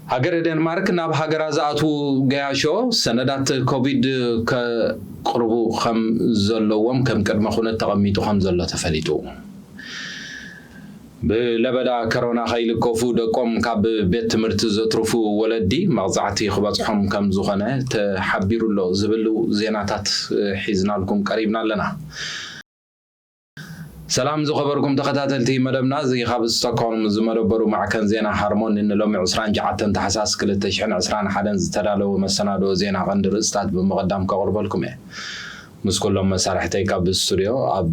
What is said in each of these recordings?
ሃገረ ዴንማርክ ናብ ሃገራ ዝኣትዉ ገያሾ ሰነዳት ኮቪድ ከቕርቡ ከም ዘለዎም ከም ቅድመ ኩነት ተቐሚጡ ከም ዘሎ ተፈሊጡ። ብለበዳ ከሮና ከይልከፉ ደቆም ካብ ቤት ትምህርቲ ዘትርፉ ወለዲ መቕጻዕቲ ክበጽሖም ከም ዝኾነ ተሓቢሩ ኣሎ ዝብሉ ዜናታት ሒዝናልኩም ቀሪብና ኣለና። ሰላም ዝኸበርኩም ተኸታተልቲ መደብና፣ እዚ ካብ ስቶክሆልም ዝመደበሩ ማዕከን ዜና ሃርሞኒ ንሎሚ ዕስራን ትሽዓተን ታሕሳስ ክልተ ሽሕን ዕስራን ሓደን ዝተዳለወ መሰናድኦ ዜና ቀንዲ ርእስታት ብምቕዳም ከቕርበልኩም እየ። ምስ ኩሎም መሳርሕተይ ካብ ስቱድዮ፣ ኣብ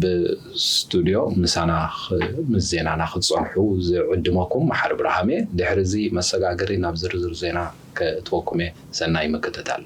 ስቱድዮ ምሳና ኽ-፣ ምስ ዜናና ክትጸንሑ ዝዕድመኩም መሓሪ ብርሃም እየ። ድሕሪ እዚ መሰጋገሪ ናብ ዝርዝር ዜና ከእትወኩም እየ። ሰናይ ምክትታል።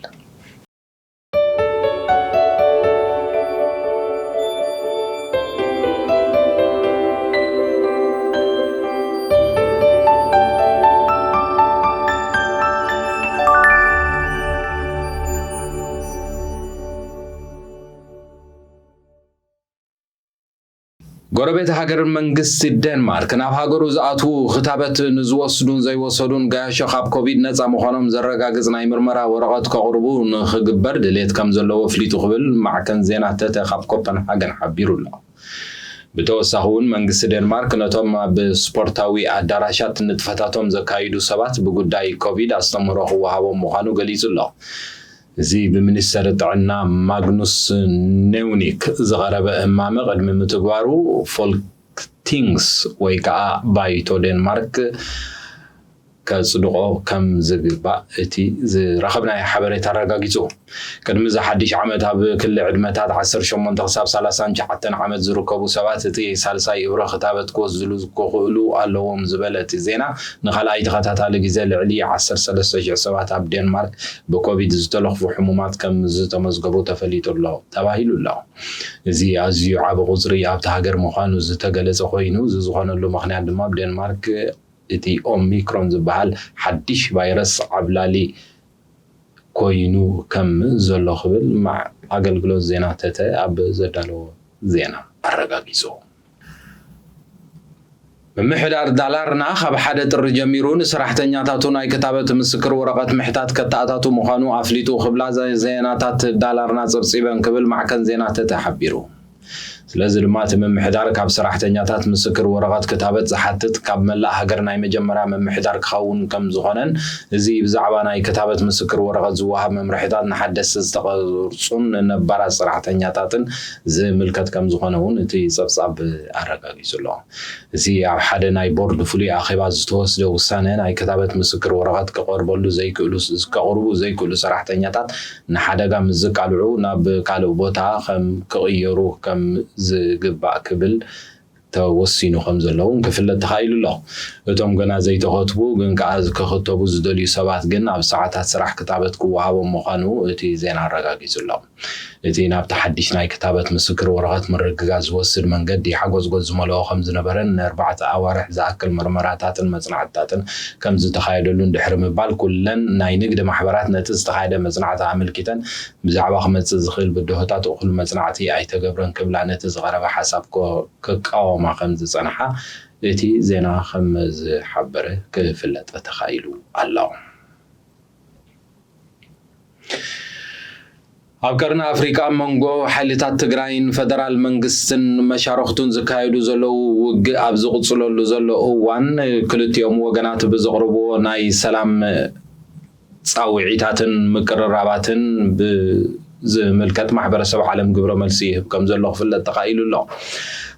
ጎረቤት ሃገር መንግስቲ ዴንማርክ ናብ ሃገሩ ዝኣትዉ ክታበት ንዝወስዱን ዘይወሰዱን ገያሾ ካብ ኮቪድ ነጻ ምዃኖም ዘረጋግጽ ናይ ምርመራ ወረቐት ከቕርቡ ንኽግበር ድሌት ከም ዘለዎ ኣፍሊጡ ክብል ማዕከን ዜና ተተ ካብ ኮፐንሃገን ሓቢሩ ኣሎ። ብተወሳኺ እውን መንግስቲ ዴንማርክ ነቶም ኣብ ስፖርታዊ ኣዳራሻት ንጥፈታቶም ዘካይዱ ሰባት ብጉዳይ ኮቪድ ኣስተምህሮ ክወሃቦም ምዃኑ ገሊጹ ኣሎ። እዚ ብሚኒስተር ጥዕና ማግኑስ ኔውኒክ ዝቐረበ እማመ ቅድሚ ምትግባሩ ፎልክቲንግስ ወይ ከዓ ባይቶ ዴንማርክ ከጽድቆ ከም ዝግባእ እቲ ዝረኸብናዮ ሓበሬታ ኣረጋጊጹ። ቅድሚ እዚ ሓድሽ ዓመት ኣብ ክሊ ዕድመታት ዓሰርተ ሸሞንተ ክሳብ ሰላሳን ትሽዓተን ዓመት ዝርከቡ ሰባት እቲ ሳልሳይ እብረ ክታበት ክወስድሉ ክኽእሉ ኣለዎም ዝበለ እቲ ዜና፣ ንኻልኣይ ተኸታታሊ ግዜ ልዕሊ ዓሰርተ ሰለስተ ሽሕ ሰባት ኣብ ዴንማርክ ብኮቪድ ዝተለኽፉ ሕሙማት ከም ዝተመዝገቡ ተፈሊጡ ኣሎ ተባሂሉ ኣሎ። እዚ ኣዝዩ ዓቢ ቁጽሪ ኣብታ ሃገር ምዃኑ ዝተገለጸ ኮይኑ፣ እዚ ዝኾነሉ ምኽንያት ድማ ኣብ ዴንማርክ እቲ ኦሚክሮን ዝበሃል ሓድሽ ቫይረስ ዓብላሊ ኮይኑ ከም ዘሎ ክብል ማ-፣ ኣገልግሎት ዜና ተተ ኣብ ዘዳለዎ ዜና ኣረጋጊጹ። ምምሕዳር ዳላርና ካብ ሓደ ጥሪ ጀሚሩ ንሰራሕተኛታቱ ናይ ክታበት ምስክር ወረቐት ምሕታት ከተኣታቱ ምዃኑ ኣፍሊጡ ክብላ ዘ-፣ ዜናታት ዳላርና ጸብጺበን ክብል ማዕከን ዜና ተተ ሓቢሩ። ስለዚ ድማ እቲ ምምሕዳር ካብ ሰራሕተኛታት ምስክር ወረቐት ክታበት ዝሓትት ካብ መላእ ሃገር ናይ መጀመርያ ምምሕዳር ክኸውን ከም ዝኾነን፣ እዚ ብዛዕባ ናይ ክታበት ምስክር ወረቐት ዝወሃብ መምርሕታት ንሓደስቲ ዝተቐርጹን ንነባራት ሰራሕተኛታትን ዝምልከት ከም ዝኾነ እውን እቲ ጸብጻብ ኣረጋጊጹ ኣሎ። እዚ ኣብ ሓደ ናይ ቦርድ ፍሉይ ኣኼባ ዝተወስደ ውሳነ፣ ናይ ክታበት ምስክር ወረቐት ክቐርበሉ ዘይክእሉ፣ ከቕርቡ ዘይክእሉ ሰራሕተኛታት ንሓደጋ ምስ ዝቃልዑ ናብ ካልእ ቦታ ከም ክቕየሩ ከም ዝግባእ ክብል ተወሲኑ ከም ዘሎ እውን ክፍለጥ ተኻኢሉ ኣሎ። እቶም ገና ዘይተኸትቡ ግን ከኣ ክኽተቡ ዝደልዩ ሰባት ግን ኣብ ሰዓታት ስራሕ ክታበት ክወሃቦም ምዃኑ እቲ ዜና ኣረጋጊጹ ኣሎ። እቲ ናብቲ ሓድሽ ናይ ክታበት ምስክር ወረቐት ምርግጋጽ ዝወስድ መንገዲ ሓጎጽጎጽ ዝመልኦ ከም ዝነበረን ንኣርባዕተ ኣዋርሕ ዝኣክል መርመራታትን መጽናዕትታትን ከም ዝተኻየደሉን ድሕሪ ምባል፣ ኩለን ናይ ንግዲ ማሕበራት ነቲ ዝተኻየደ መጽናዕቲ ኣመልኪተን ብዛዕባ ክመጽእ ዝኽእል ብድሆታት እኹል መጽናዕቲ ኣይተገብረን ክብላ ነቲ ዝቐረበ ሓሳብ ኮ-፣ ክቃወማ ከም ዝጸንሓ እቲ ዜና ከም ዝሓበረ ክፍለጥ ተኻኢሉ ኣሎ። ኣብ ቀርኒ ኣፍሪቃ ኣብ መንጎ ሓይልታት ትግራይን ፈደራል መንግስትን መሻርኽቱን ዝካየዱ ዘለዉ ውግእ ኣብ ዝቕጽለሉ ዘሎ እዋን፣ ክልቲኦም ወገናት ብዘቕርብዎ ናይ ሰላም ጻውዒታትን ምቅርራባትን ብዝምልከት ማሕበረሰብ ዓለም ግብረ መልሲ ይህብ ከም ዘሎ ክፍለጥ ተኻኢሉ ኣሎ።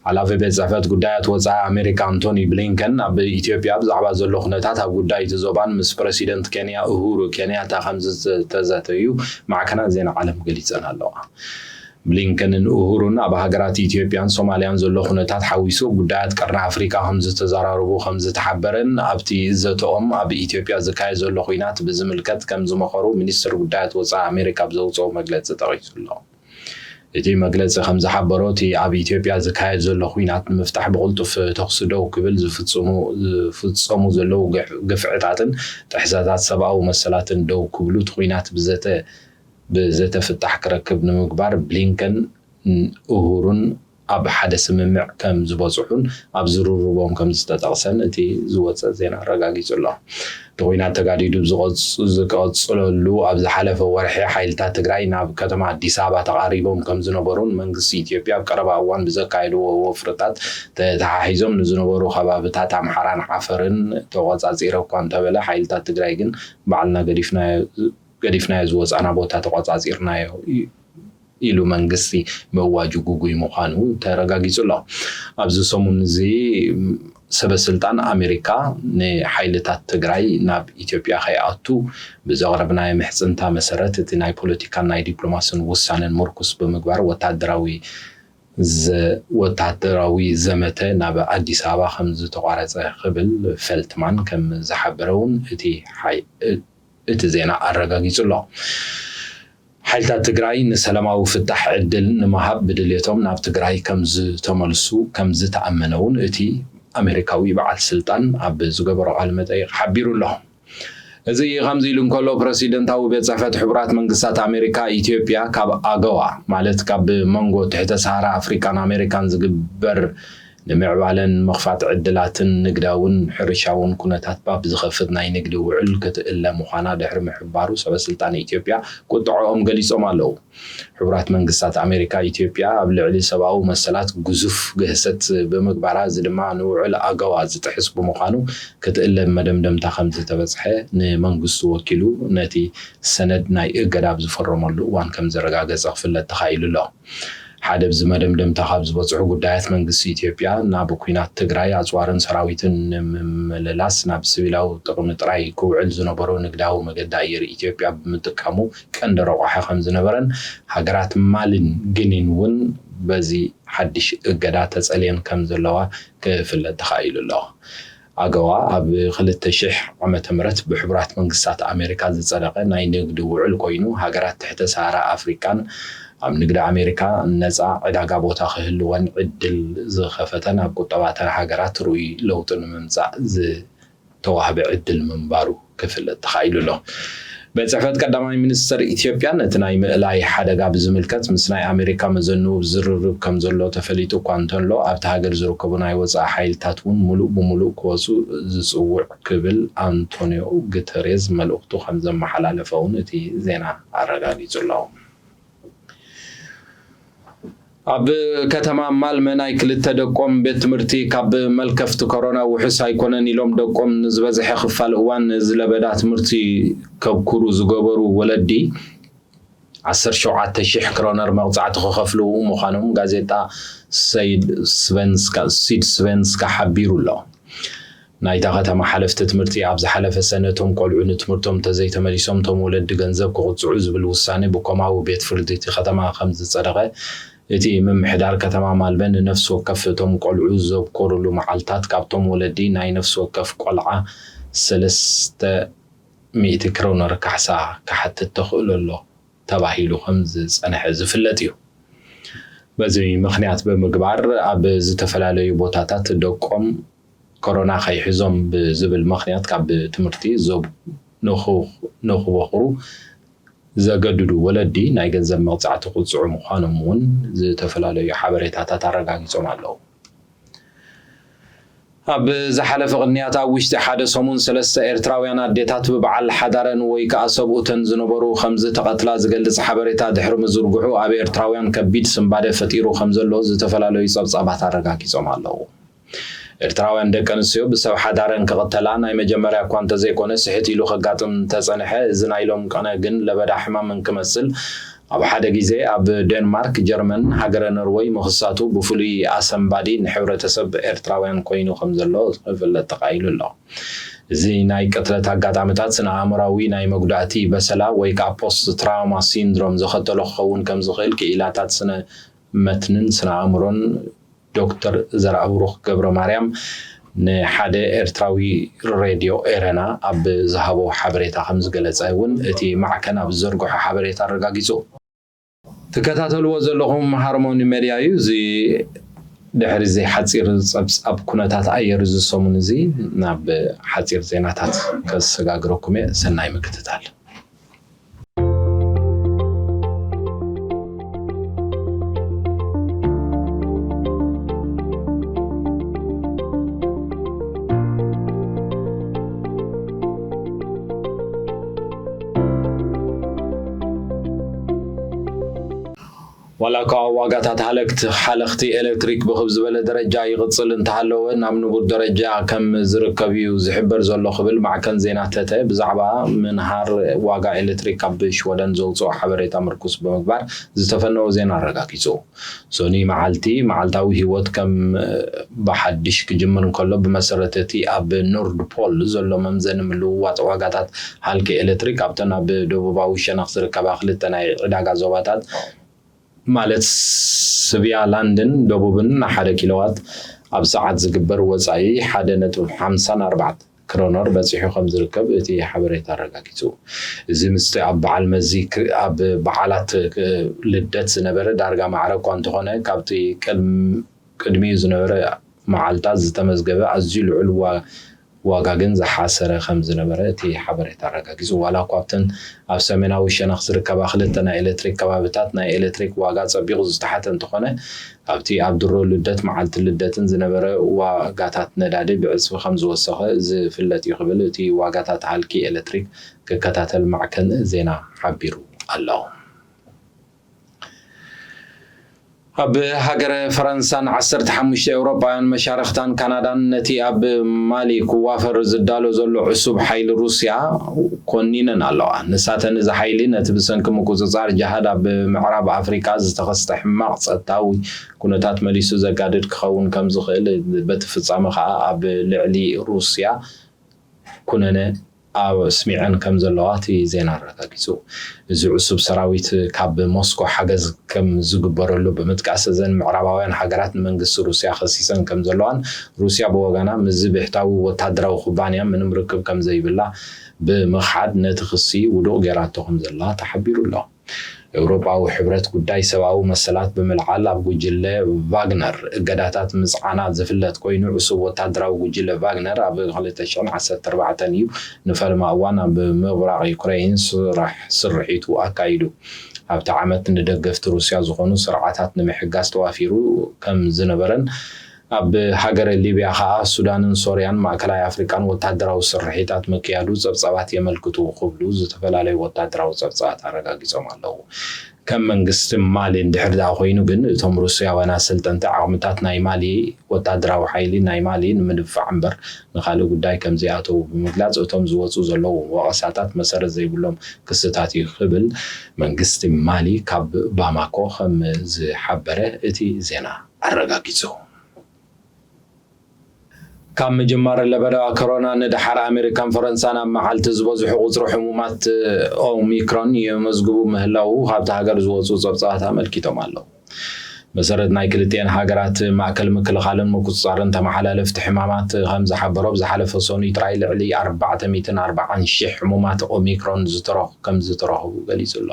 ሓላፊ ቤት ጽሕፈት ጉዳያት ወጻኢ ኣሜሪካ ኣንቶኒ ብሊንከን ኣብ ኢትዮጵያ ብዛዕባ ዘሎ ኩነታት ኣብ ጉዳይ እቲ ዞባን ምስ ፕረሲደንት ኬንያ ኡሁሩ ኬንያታ ከም ዝተዛተዩ ማዕከናት ዜና ዓለም ገሊጸን ኣለዋ። ብሊንከንን ኡሁሩን ኣብ ሃገራት ኢትዮጵያን ሶማልያን ዘሎ ኩነታት ሓዊሱ ጉዳያት ቀርኒ ኣፍሪካ ከም ዝተዘራረቡ ከም ዝተሓበረን ኣብቲ ዘተኦም ኣብ ኢትዮጵያ ዝካየድ ዘሎ ኩናት ብዝምልከት ከም ዝመኸሩ ሚኒስትር ጉዳያት ወጻኢ ኣሜሪካ ኣብ ዘውፅኦ መግለፂ ጠቒሱ ኣሎ። እቲ መግለፂ ከም ዝሓበሮ፣ እቲ ኣብ ኢትዮጵያ ዝካየድ ዘሎ ኩናት ንምፍታሕ ብቕልጡፍ ተኹሲ ደው ክብል ዝፍፅሙ፣ ዝፍፀሙ ዘለዉ ግፍ-፣ ግፍዕታትን ጥሕሰታት ሰብኣዊ መሰላትን ደው ክብሉ፣ እቲ ኩናት ብዘተ-፣ ብዘተፍታሕ ክረክብ ንምግባር ብሊንከን ኡሁሩን ኣብ ሓደ ስምምዕ ከም ዝበፅሑን ኣብ ዝርርቦም ከም ዝተጠቕሰን እቲ ዝወፀ ዜና ኣረጋጊጹ ኣሎ። እቲ ኲናት ተጋዲዱ ዝቐጽ- ዝቐጽለሉ ኣብ ዝሓለፈ ወርሒ ሓይልታት ትግራይ ናብ ከተማ ኣዲስ ኣበባ ተቓሪቦም ከም ዝነበሩን መንግስቲ ኢትዮጵያ ኣብ ቀረባ እዋን ብዘካየድዎ ወፍርታት ተተሓሒዞም ንዝነበሩ ከባብታት ኣምሓራን ዓፈርን ተቖጻጺረ እኳ እንተበለ ሓይልታት ትግራይ ግን ባዕልና ገዲፍናዮ ገዲፍናዮ ዝወፃና ቦታ ተቆፃፂርናዮ ኢሉ መንግስቲ ምእዋጁ ግጉይ ምዃኑ ተረጋጊፁ ኣሎ። ኣብዚ ሰሙን እዚ ሰበ ስልጣን ኣሜሪካ ንሓይልታት ትግራይ ናብ ኢትዮጵያ ከይኣቱ ብዘቕረብናዮ ምሕፅንታ መሰረት እቲ ናይ ፖለቲካን ናይ ዲፕሎማስን ውሳነን ምርኩስ ብምግባር ወታደራዊ ዘ- ወታደራዊ ዘመተ ናብ ኣዲስ ኣበባ ከም ዝተቋረፀ ክብል ፈልትማን ከም ዝሓበረ እውን እቲ ሓይ- እቲ ዜና ኣረጋጊጹ ኣሎ። ሓይልታት ትግራይ ንሰላማዊ ፍታሕ ዕድል ንምሃብ ብድልየቶም ናብ ትግራይ ከም ዝተመልሱ ከም ዝተኣመነ እውን እቲ ኣሜሪካዊ በዓል ስልጣን ኣብ ዝገበሮ ቃለ መጠይቕ ሓቢሩ ኣሎ። እዚ ከምዚ ኢሉ እንከሎ ፕረሲደንታዊ ቤት ጽሕፈት ሕቡራት መንግስታት ኣሜሪካ ኢትዮጵያ ካብ ኣገዋ ማለት ካብ መንጎ ትሕተ ሰሃራ ኣፍሪቃን ኣሜሪካን ዝግበር ንምዕባለን ምኽፋት ዕድላትን ንግዳውን ሕርሻውን ኩነታት ባብ ዝኸፍት ናይ ንግዲ ውዕል ክትእለ ምዃና ድሕሪ ምሕባሩ ሰበ ስልጣን ኢትዮጵያ ቁጥዐኦም ገሊጾም ኣለዉ። ሕቡራት መንግስታት ኣሜሪካ ኢትዮጵያ ኣብ ልዕሊ ሰብኣዊ መሰላት ግዙፍ ግህሰት ብምግባራ እዚ ድማ ንውዕል ኣገዋ ዝጥሕስ ብምዃኑ ክትእለ መደምደምታ ከም ዝተበጽሐ ንመንግስቱ ወኪሉ ነቲ ሰነድ ናይ እገዳ ኣብ ዝፈረመሉ እዋን ከም ዘረጋገጸ ክፍለጥ ተኻኢሉ ኣሎ። ሓደ ኣብዚ መደምደምታ ካብ ዝበጽሑ ጉዳያት መንግስቲ ኢትዮጵያ ናብ ኲናት ትግራይ ኣጽዋርን ሰራዊትን ንምምልላስ ናብ ስቪላዊ ጥቕሚ ጥራይ ክውዕል ዝነበሮ ንግዳዊ መገዲ ኣየር ኢትዮጵያ ብምጥቃሙ ቀንዲ ረቋሒ ከም ዝነበረን ሃገራት ማሊን ግኒን እውን በዚ ሓድሽ እገዳ ተጸልየን ከም ዘለዋ ክፍለጥ ተኻኢሉ ኣሎ። ኣገዋ ኣብ ክልተ ሽሕ ዓመተ ምህረት ብሕቡራት መንግስታት ኣሜሪካ ዝጸደቐ ናይ ንግዲ ውዕል ኮይኑ ሃገራት ትሕተ ሰሃራ ኣፍሪቃን ኣብ ንግዲ ኣሜሪካ ነጻ ዕዳጋ ቦታ ክህልወን ዕድል ዝኸፈተን ኣብ ቁጠባተን ሃገራት ርኡይ ለውጢ ንምምጻእ ዝተዋህበ ዕድል ምንባሩ ክፍለጥ ተኻኢሉ ኣሎ። ቤት ጽሕፈት ቀዳማይ ሚኒስተር ኢትዮጵያ ነቲ ናይ ምእላይ ሓደጋ ብዝምልከት ምስ ናይ ኣሜሪካ መዘንኡ ዝርርብ ከም ዘሎ ተፈሊጡ እኳ እንተሎ ኣብቲ ሃገር ዝርከቡ ናይ ወጻኢ ሓይልታት እውን ሙሉእ ብሙሉእ ክወፁ ዝጽውዕ ክብል ኣንቶኒዮ ግተሬዝ መልእኽቱ ከም ዘመሓላለፈ እውን እቲ ዜና ኣረጋጊጹ ኣሎ። ኣብ ከተማ ማልመ ናይ ክልተ ደቆም ቤት ትምህርቲ ካብ መልከፍቲ ኮሮና ውሑስ ኣይኮነን ኢሎም ደቆም ንዝበዝሐ ክፋል እዋን ዝለበዳ ትምህርቲ ከብኩሩ ዝገበሩ ወለዲ ዓሰርተ ሸውዓተ ሽሕ ክሮነር መቕጻዕቲ ክኸፍሉ ምዃኖም ጋዜጣ ሰይድ ስቨንስካ ሲድ ስቨንስካ ሓቢሩ ኣሎ። ናይታ ከተማ ሓለፍቲ ትምህርቲ ኣብ ዝሓለፈ ሰነ እቶም ቆልዑ ንትምህርቶም እንተዘይተመሊሶም እቶም ወለዲ ገንዘብ ክቕፅዑ ዝብል ውሳኔ ብኮማዊ ቤት ፍርዲ እቲ ከተማ ከም ዝፀደቐ እቲ ምምሕዳር ከተማ ማልበ ንነፍሲ ወከፍ እቶም ቆልዑ ዘብኮሩሉ መዓልታት ካብቶም ወለዲ ናይ ነፍሲ ወከፍ ቆልዓ ሰለስተ ሚእቲ ክሮነር ካሕሳ ክሓትት ተኽእሎ ኣሎ ተባሂሉ ከም ዝፀንሐ ዝፍለጥ እዩ። በዚ ምኽንያት ብምግባር ኣብ ዝተፈላለዩ ቦታታት ደቆም ኮሮና ከይሕዞም ብዝብል ምኽንያት ካብ ትምህርቲ ዘብ ንኽበኹሩ ዘገድዱ ወለዲ ናይ ገንዘብ መቕፃዕቲ ክቕፅዑ ምዃኖም እውን ዝተፈላለዩ ሓበሬታታት ኣረጋጊፆም ኣለዉ። ኣብ ዝሓለፈ ቅንያት ኣብ ውሽጢ ሓደ ሰሙን ሰለስተ ኤርትራውያን ኣዴታት ብበዓል ሓዳረን ወይ ከኣ ሰብኡተን ዝነበሩ ከም ዝተቐትላ ዝገልጽ ሓበሬታ ድሕሪ ምዝርግሑ ኣብ ኤርትራውያን ከቢድ ስንባደ ፈጢሩ ከም ዘሎ ዝተፈላለዩ ጸብጻባት ኣረጋጊጾም ኣለዉ። ኤርትራውያን ደቂ ኣንስትዮ ብሰብ ሓዳረን ክቕተላ ናይ መጀመርያ እኳ እንተዘይኮነ ስሕት ኢሉ ከጋጥም እንተጸንሐ፣ እዚ ናይ ሎም ቀነ ግን ለበዳ ሕማም እንክመስል ኣብ ሓደ ግዜ ኣብ ዴንማርክ፣ ጀርመን፣ ሃገረ ኖርወይ ምኽሳቱ ብፍሉይ ኣሰንባዲ ንሕብረተሰብ ኤርትራውያን ኮይኑ ከም ዘሎ ክፍለጥ ተኻኢሉ ኣሎ። እዚ ናይ ቅትለት ኣጋጣሚታት ስነ ኣእምራዊ ናይ መጉዳእቲ በሰላ ወይ ከዓ ፖስት ትራውማ ሲንድሮም ዘኸተሎ ክኸውን ከም ዝኽእል ክኢላታት ስነ መትንን ስነ ኣእምሮን ዶክተር ዘርኣብሩኽ ገብረ ማርያም ንሓደ ኤርትራዊ ሬድዮ ኤረና ኣብ ዝሃቦ ሓበሬታ ከም ዝገለጸ እውን እቲ ማዕከን ኣብ ዝዘርግሖ ሓበሬታ ኣረጋጊጹ። ትከታተልዎ ዘለኹም ሃርሞኒ ሜድያ እዩ። እዚ ድሕሪ እዚ ሓጺር ጸብጻብ ኩነታት ኣየር እዚ ሰሙን እዚ ናብ ሓጺር ዜናታት ከሰጋግረኩም እየ። ሰናይ ምክትታል። ዋላ እኳ ዋጋታት ሃለክቲ ሓለኽቲ ኤሌክትሪክ ብኽብ ዝበለ ደረጃ ይቕጽል እንተሃለወ፣ ናብ ንቡር ደረጃ ከም ዝርከብ እዩ ዝሕበር ዘሎ ክብል ማዕከን ዜና ተተ ብዛዕባ ምንሃር ዋጋ ኤሌክትሪክ ኣብ ሽወደን ዘውፅኦ ሓበሬታ ምርኩስ ብምግባር ዝተፈነወ ዜና ኣረጋጊጹ። ሶኒ መዓልቲ መዓልታዊ ህይወት ከም ብሓድሽ ክጅምር እንከሎ፣ ብመሰረት እቲ ኣብ ኖርድ ፖል ዘሎ መምዘኒ ምልውዋጥ ዋጋታት ሃልኪ ኤሌክትሪክ ኣብተን ኣብ ደቡባዊ ሸነኽ ዝርከባ ክልተ ናይ ዕዳጋ ዞባታት ማለት ስቪያ ላንድን ደቡብን ንሓደ ኪሎዋት ኣብ ሰዓት ዝግበር ወጻኢ ሓደ ነጥቢ ሓምሳን ኣርባዕተን ክሮነር በጺሑ ከም ዝርከብ እቲ ሓበሬታ ኣረጋጊጹ። እዚ ምስቲ ኣብ በዓል መዚ ክ- ኣብ በዓላት ክ- ልደት ዝነበረ ዳርጋ ማዕረ እኳ እንተኾነ፣ ካብቲ ቅድም- ቅድሚኡ ዝነበረ መዓልታት ዝተመዝገበ ኣዝዩ ልዑል ዋ- ዋጋ ግን ዝሓሰረ ከም ዝነበረ እቲ ሓበሬታ ኣረጋጊጹ። ዋላ እኳ ኣብተን ኣብ ሰሜናዊ ሸነኽ ዝርከባ ክልተ ናይ ኤሌክትሪክ ከባቢታት ናይ ኤሌክትሪክ ዋጋ ጸቢቑ ዝተሓተ እንተኾነ፣ ኣብቲ ኣብ ድሮ ልደት መዓልቲ ልደትን ዝነበረ ዋጋታት ነዳዲ ብዕጽፊ ከም ዝወሰኸ ዝፍለጥ እዩ ክብል እቲ ዋጋታት ሃልኪ ኤሌክትሪክ ክከታተል ማዕከን ዜና ሓቢሩ ኣሎ። ኣብ ሃገረ ፈረንሳን ዓሰርተ ሓሙሽተ ኤውሮጳውያን መሻርኽታን ካናዳን ነቲ ኣብ ማሊ ክዋፈር ዝዳሎ ዘሎ ዕሱብ ሓይሊ ሩስያ ኮኒነን ኣለዋ። ንሳተን እዚ ሓይሊ ነቲ ብሰንኪ ምቁጽጻር ጅሃድ ኣብ ምዕራብ ኣፍሪቃ ዝተኸስተ ሕማቕ ጸጥታዊ ኩነታት መሊሱ ዘጋድድ ክኸውን ከም ዝኽእል፣ በቲ ፍጻመ ከኣ ኣብ ልዕሊ ሩስያ ኩነነ ኣስሚዐን ከም ዘለዋ እቲ ዜና ኣረጋጊጹ። እዚ ዕሱብ ሰራዊት ካብ ሞስኮ ሓገዝ ከም ዝግበረሉ ብምጥቃስ፣ እዘን ምዕራባውያን ሃገራት ንመንግስቲ ሩስያ ከሲሰን ከም ዘለዋን፣ ሩስያ ብወገና ምስዚ ብሕታዊ ወታደራዊ ኩባንያ ምንም ርክብ ከም ዘይብላ ብምኽሓድ፣ ነቲ ክሲ ውዱቕ ገይራቶ ከም ዘላ ተሓቢሩ ኣሎ። ኤውሮጳዊ ሕብረት ጉዳይ ሰብኣዊ መሰላት ብምልዓል፣ ኣብ ጉጅለ ቫግነር እገዳታት ምጽዓና ዝፍለጥ ኮይኑ፣ ዕሱብ ወታደራዊ ጉጅለ ቫግነር ኣብ ክልተ ሽሕን ዓሰርተ ኣርባዕተን እዩ ንፈለማ እዋን ኣብ ምብራቕ ዩክረይን ስራሕ ስርሒቱ ኣካይዱ። ኣብቲ ዓመት ንደገፍቲ ሩስያ ዝኾኑ ስርዓታት ንምሕጋዝ ተዋፊሩ ከም ዝነበረን፣ ኣብ ሃገረ ሊብያ ከኣ ሱዳንን ሶርያን ማእከላይ ኣፍሪቃን ወታደራዊ ስርሒታት ምክያዱ ጸብጻባት የመልክቱ ክብሉ ዝተፈላለዩ ወታደራዊ ጸብጻባት ኣረጋጊጾም ኣለዉ። ከም መንግስቲ ማሊ እንድሕር ደኣ ኮይኑ ግን፣ እቶም ሩስያውያን ኣሰልጠንቲ ዓቕምታት ናይ ማሊ ወታደራዊ ሓይሊ ናይ ማሊ ንምድፋዕ እምበር ንኻልእ ጉዳይ ከም ዘይኣተዉ ብምግላጽ፣ እቶም ዝወጹ ዘለዉ ወቐሳታት መሰረት ዘይብሎም ክስታት እዩ ክብል መንግስቲ ማሊ ካብ ባማኮ ከም ዝሓበረ እቲ ዜና ኣረጋጊጹ። ካብ ምጅማር ለበዳ ኮሮና ንደሓር፣ ኣሜሪካን ፈረንሳን ኣብ መዓልቲ ዝበዝሑ ቁጽሪ ሕሙማት ኦሚክሮን የመዝግቡ ምህላዉ ካብቲ ሃገር ዝወጹ ጸብጻባት ኣመልኪቶም ኣለዉ። መሰረት ናይ ክልቲኤን ሃገራት ማእከል ምክልኻልን ምቁጽጻርን ተመሓላለፍቲ ሕማማት ከም ዝሓበሮ፣ ብዝሓለፈ ሰኑይ ጥራይ ልዕሊ ኣርባዕተ ሚእትን ኣርባዓን ሽሕ ሕሙማት ኦሚክሮን ዝተረኹ ከም ዝተረኽቡ ገሊጹ ኣሎ።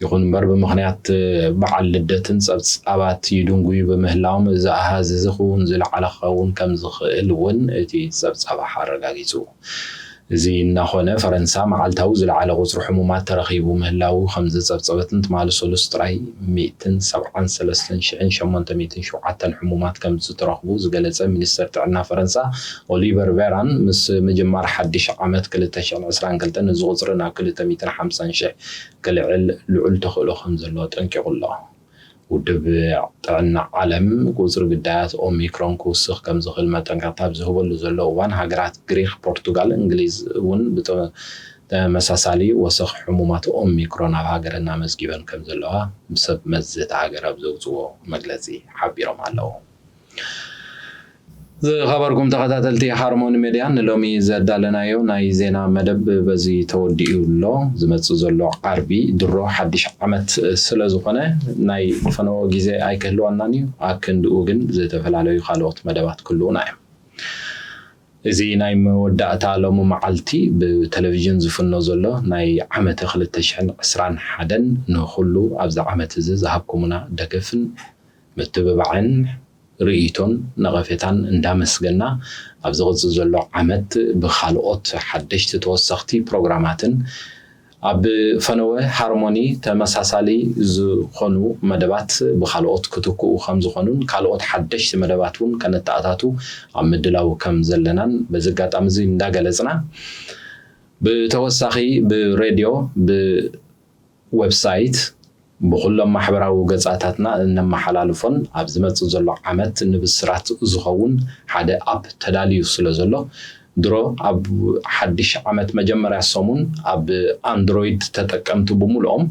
ይኹን እምበር፣ ብምኽንያት በዓል ልደትን ጸብጻባት ይድንጉዩ ብምህላዎም፣ እዚ ኣሃዝ እዚ ክውን ዝለዓለ ክኸውን ከም ዝኽእል እውን እቲ ጸብጻብ ኣረጋጊጹ። እዚ እናኾነ፣ ፈረንሳ መዓልታዊ ዝለዓለ ቁጽሪ ሕሙማት ተረኺቡ ምህላዉ ከም ዝጸብጸበትን፣ ትማሊ ሰሉስ ጥራይ ሚእትን ሰብዓን ሰለስተን ሽሕን ሸሞንተ ሚእትን ሸውዓተን ሕሙማት ከም ዝተረኽቡ ዝገለጸ ሚኒስተር ጥዕና ፈረንሳ ኦሊቨር ቬራን፣ ምስ ምጅማር ሓድሽ ዓመት ክልተ ሽሕን ዕስራን ክልተን እዚ ቁጽሪ ናብ ክልተ ሚእትን ሓምሳን ሽሕ ክልዕል ልዑል ተኽእሎ ከም ዘሎ ኣጠንቂቑ ኣሎ። ውድብ ጥዕና ዓለም፣ ቁጽሪ ግዳያት ኦሚክሮን ክውስኽ ከም ዝኽእል መጠንቀቕታ ኣብ ዝህበሉ ዘሎ እዋን፣ ሃገራት ግሪክ፣ ፖርቱጋል፣ እንግሊዝ እውን ብተ-፣ ተመሳሳሊ ወሰኽ ሕሙማት ኦሚክሮን ኣብ ሃገረን ኣመዝጊበን ከም ዘለዋ ብሰብ መዚ እታ ሃገር ኣብ ዘውጽዎ መግለጺ ሓቢሮም ኣለዉ። ዝኸበርኩም ተኸታተልቲ ሃርሞኒ ሜድያ፣ ንሎሚ ዘዳለናዮ ናይ ዜና መደብ በዚ ተወዲኡ ኣሎ። ዝመጽእ ዘሎ ዓርቢ ድሮ ሓድሽ ዓመት ስለ ዝኾነ፣ ናይ ፈነወ ግዜ ኣይክህልወናን እዩ። ኣክንድኡ ግን ዝተፈላለዩ ካልኦት መደባት ክህልዉና እዮም። እዚ ናይ መወዳእታ ሎሚ መዓልቲ ብቴሌቪዥን ዝፍኖ ዘሎ ናይ ዓመተ ክልተ ሽሕን ዕስራን ሓደን ንኹሉ ኣብዚ ዓመት እዚ ዝሃብኩሙና ደገፍን ምትብባዕን ርእይቶን ነቐፌታን እንዳመስገና፣ ኣብ ዝቕጽል ዘሎ ዓመት ብኻልኦት ሓደሽቲ ተወሰኽቲ ፕሮግራማትን ኣብ ፈነወ ሃርሞኒ ተመሳሳሊ ዝኾኑ መደባት ብኻልኦት ክትክኡ ከም ዝኾኑን፣ ካልኦት ሓደሽቲ መደባት እውን ከነተኣታቱ ኣብ ምድላው ከም ዘለናን በዚ ኣጋጣሚ እዚ እንዳገለጽና፣ ብተወሳኺ ብሬድዮ፣ ብዌብሳይት፣ ብኹሎም ማሕበራዊ ገጻታትና እነመሓላልፎን ኣብ ዝመጽእ ዘሎ ዓመት ንብስራት ዝኸውን ሓደ ኣፕ ተዳልዩ ስለ ዘሎ፣ ድሮ ኣብ ሓድሽ ዓመት መጀመርያ ሰሙን ኣብ ኣንድሮይድ ተጠቀምቲ ብምልኦም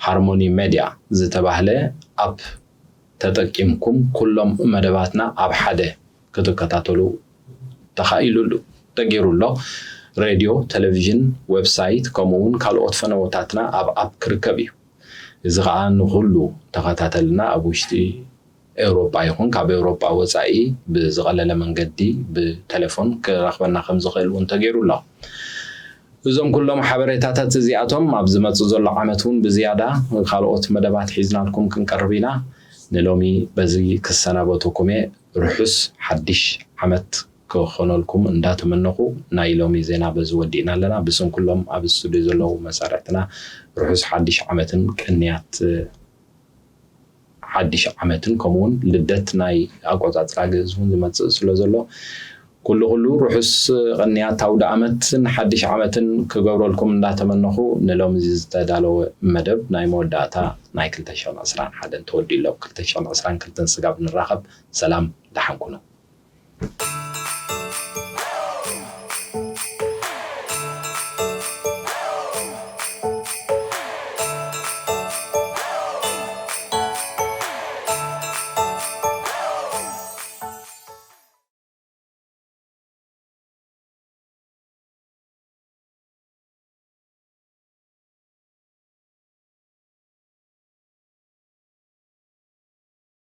ሃርሞኒ ሜድያ ዝተባህለ ኣፕ ተጠቂምኩም ኩሎም መደባትና ኣብ ሓደ ክትከታተሉ ተኻኢሉ ኣሎ፣ ተገይሩ ኣሎ። ሬድዮ፣ ቴሌቪዥን፣ ዌብሳይት ከምኡ እውን ካልኦት ፈነወታትና ኣብ ኣፕ ክርከብ እዩ። እዚ ከዓ ንኹሉ ተኸታተልና ኣብ ውሽጢ ኤውሮጳ ይኹን ካብ ኤውሮጳ ወፃኢ ብዝቐለለ መንገዲ ብቴሌፎን ክረኽበና ከም ዝኽእል እውን ተገይሩ ኣሎ። እዞም ኩሎም ሓበሬታታት እዚኣቶም ኣብ ዝመፅእ ዘሎ ዓመት እውን ብዝያዳ ካልኦት መደባት ሒዝናልኩም ክንቀርብ ኢና። ንሎሚ በዚ ክሰናበተኩም እየ። ርሑስ ሓድሽ ዓመት ክኾነልኩም እንዳተመነኹ ናይ ሎሚ ዜና በዚ ወዲእና ኣለና። ብስም ኩሎም ኣብ ስቱድዮ ዘለዉ መሳርሕትና ርሑስ ሓድሽ ዓመትን ቅንያት ሓድሽ ዓመትን ከምኡውን ልደት ናይ ኣቆጻጽራ ግእዝ እውን ዝመጽእ ስለ ዘሎ ኩሉ ኩሉ ርሑስ ቅንያት ኣውደ ዓመትን ሓድሽ ዓመትን ክገብረልኩም እንዳተመነኹ ንሎሚ እዚ ዝተዳለወ መደብ ናይ መወዳእታ ናይ ክልተ ሽሕን ዕስራን ሓደን ተወዲኡ ኣሎ። ክልተ ሽሕን ዕስራን ክልተን ስጋብ ንራኸብ ሰላም ደሓን ኩኑ።